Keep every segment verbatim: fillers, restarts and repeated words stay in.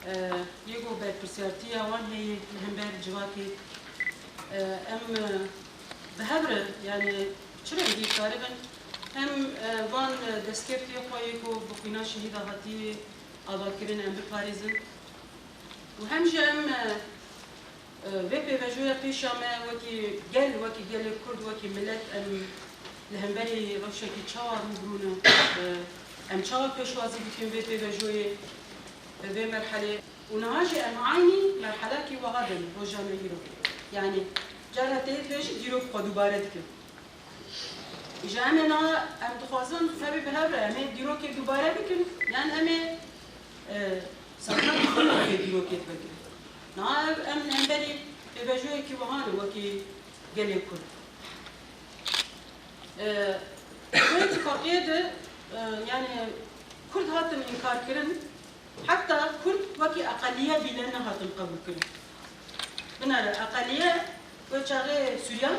E, yê ku berpirsiyartiya wan heye li hember civakê, e, em, e, bi hev re, yani çi rengî karibin, hem, e, van, e, destkeftiyê xwe yê ku bi xwîna şehîda hatiye avakirin em biparêzin û hem jî em, e, e, vê pêvajoya pêşa me wekî gel, wekî gelê Kurd, wekî milet em li hemberî rewşekî çawa rû bi rû ne, e, em çawa pêşwazî bikin vê pêvajoyê, vê merhelê. Û niha jî em eynî merhelekî wiha de ne, roja me îro. Yanî cara te yê dibêjî dîrok xwe dubare dikin. Îja em ê niha em dixwazin hevî bi hev re em ê dîrokê dubare bikin, yan em ê, e, serhedê xwe li vê dîrokê vegirin. Niha ev em li hemberî pêvajoyekî wiha ne wekî gelê Kurd. E, Di vê îtifaqiyê de, e, yani Kurd hatin înkarkirin, heta Kurd wekî eqeliye bîle nehatin qebûlkirin. Binare eqeliye wê çaxê Suryan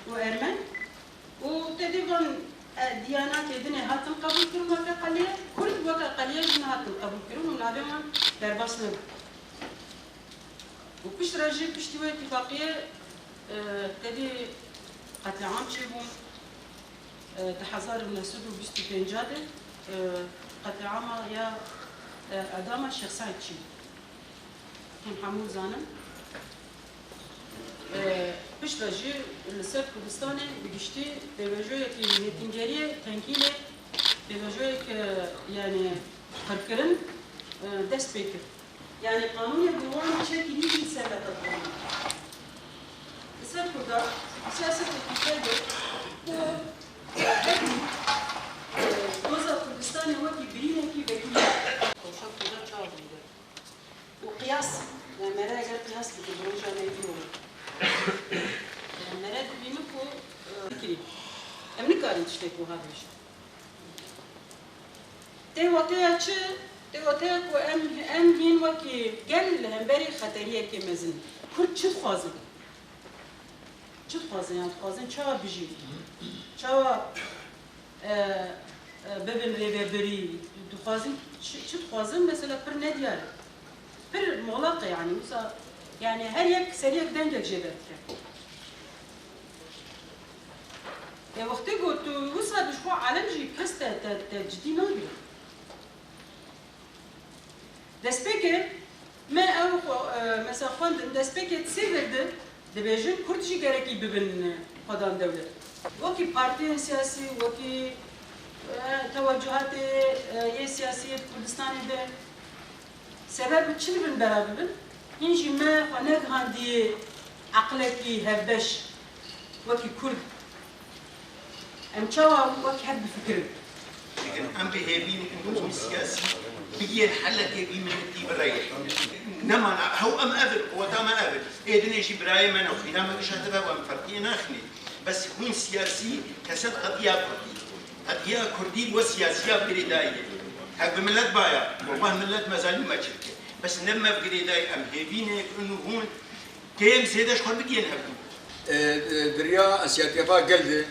û Ermen û tevî van, e, diyanatê dinê hatin qebûlkirin weke eqeliye, Kurd weke eqeliye jî nehatin qebûlkirin û navê wan derbas nebû. Û piştre jî piştî wê îtîfaqiyê, e, tevî qetleam çêbû. E, di hezar û neh sed û bîst û pênc de, e, qetleama ya, e, edama Şêx Seîd çêbû. Hûn hemû zanin. E, piştre jî li ser Kurdistanê bi giştî pêvajoyekî nêtingeriyê, tenkîlê, pêvajoyek, e, yani qirkirin, e, dest pê kir. Yani qanûnê bi wan çekî nîşîn ser vete qanûn. Li ser Kurda siyasetê Kurda ye ku her doza Kurdistanê wekî birînekî vekirî. Rewşa Kurda çawa bûye? Û qiyas, yani mere eger qiyas bike bi roja me îro re. Yani mere dibîne ku, e, fikirî. Em nikarin tiştek wiha bêjin. Tê wateya çi? Tê wateya ku em, em hîn wekî gel li hemberî xeteriyekê mezin. Kurd çi dixwazin? Çi dixwazin? Yani dixwazin çawa bijîn? Çawa, e, e, bibin rêvebirî? Dixwazin çi, çi dixwazin? Mesela pir nediyar e. Pir muxlaq e yani. Wisa, yani her yek ser yek dengek jê derdike. E, wextê ku tu wisa ji xwe elem jî kes te, te, te cidî nagire. Destpêkê me ew xwe, e, mesela xwendin, destpêkê di sê vir de dibêjin Kurd jî gerekî bibin, e, xwedan dewlet. Wekî partiyên siyasî, wekî, e, tewecuhatê, e, yê siyasî yê di Kurdistanê de sebeb bi çi dibin bela bibin? Hîn jî me xwe negihandiye eqlekî hevbeş wekî Kurd. Em çawa wek hev bifikirin? Çikin em bi hêvî û hûn siyasî bigiyên helekê vî miletî bireyê. Nema na, hew em ev in, quweta me ev in. Ê dinê jî birayê me ne, xwîna me gişandibe û em ferqiyê naxînê. Bes hûn siyasî kesed qediya Kurdî. Qediya Kurdî bo siyasiya girêdayî ye. Hev bi milet baya, welleh milet mezalî me çirke. Bes ne mev girêdayî em hêvî ne, hûn û hûn Kêm zêde ji xwe bigihên hevdû. E, e, di riya esiyatiyefa gel de,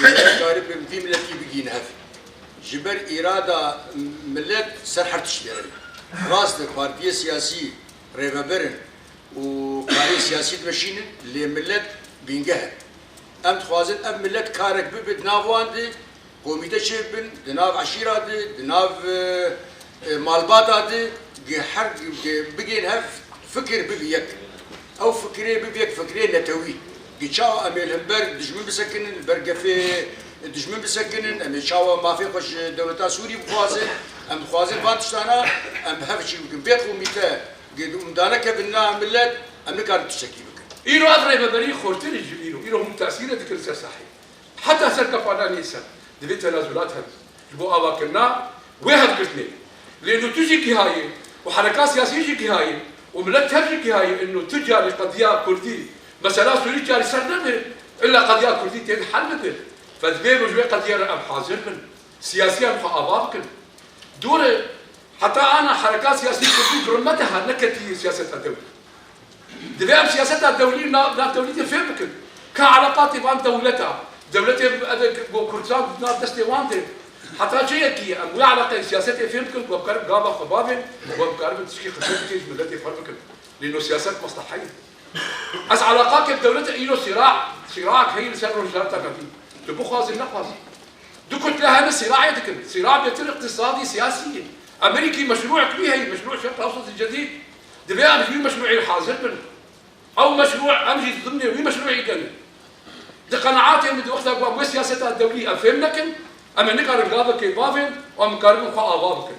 gel karibin vî miletî bigihîn hev. Ji ber îrada milet ser her tişt bêre. Rast e, partiyê siyasî rêveber in û karê siyasî dimeşînin, lê milet bingeh in. Em dixwazin ev milet karek bibe di nav wan de, Komîte çêbin, di nav eşîra de, di nav, e, e, malbata de, gi her, gi bigên hev fikir bibi yek. Ew fikirê bibi yek, fikirê netewî. Gi çawa em ê li hember dijmin bisekinin, li ber gefê dijmin bisekinin, em ê çawa mafê xwe ji dewleta Sûrî bixwazin, em dixwazin van tiştana, em bi hev çî bikin. Vê komîte, gi hûn danekevin na milet, em nikarin tiştekî bikin. Îro ev rêveberî xurtir e ji îro. Îro hûn tesîrê dikin ser sahê. Heta ser gefa Nîser divê tenazulat hebin ji bo avakirina wê hevgirtinê. Lê nu tu jî gihayê û hereka siyasî jî gihayê û milet tev jî gihayê inu tu carî qediya Kurdî, mesela Sûrî carî ser nebe, illa qediya Kurdî tên hel bibe. Fe divê inu ji wê qediyê re em hazir bin. Siyasiyan xwe ava bikin. Dûr e, heta ana hereka siyasî Kurdî bi rûmete her neketiye siyaseta dewlî. Divê em siyaseta dewlî nav, nav dewlî de fêm bikin. Ka eleqatê van dewleta, dewletê ev go Kurdistan nav destê wan de. Heta çi yekî em wê eleqeyê siyasetê fêm bikin ku em karibin gava xwe bavên, ku em karibin tişkî xizmet bikin ji miletê xwe bikin. Lê no siyaset meslehe ye. Ez eleqakê bi dewlete îro sîra, sîraek heye li ser rojhilateka dî. Tu bixwazî nexwazî. Du kutle hene sîraê dikin. Sîra bêtir iqtisadî siyasî ye. Amerîkî meşrûek wî heye, meşrû Şerq Ewsatî Cedîd. Divê em ji wî meşrûê hazir bin. Ew meşrû em jî di dimnê wî meşrûê de ne. Di qenaatê min di wexta ku em wê siyaseta dewlî em fêm nekin, em ê nikarin gavekê bavên û em nikaribin xwe ava bikin.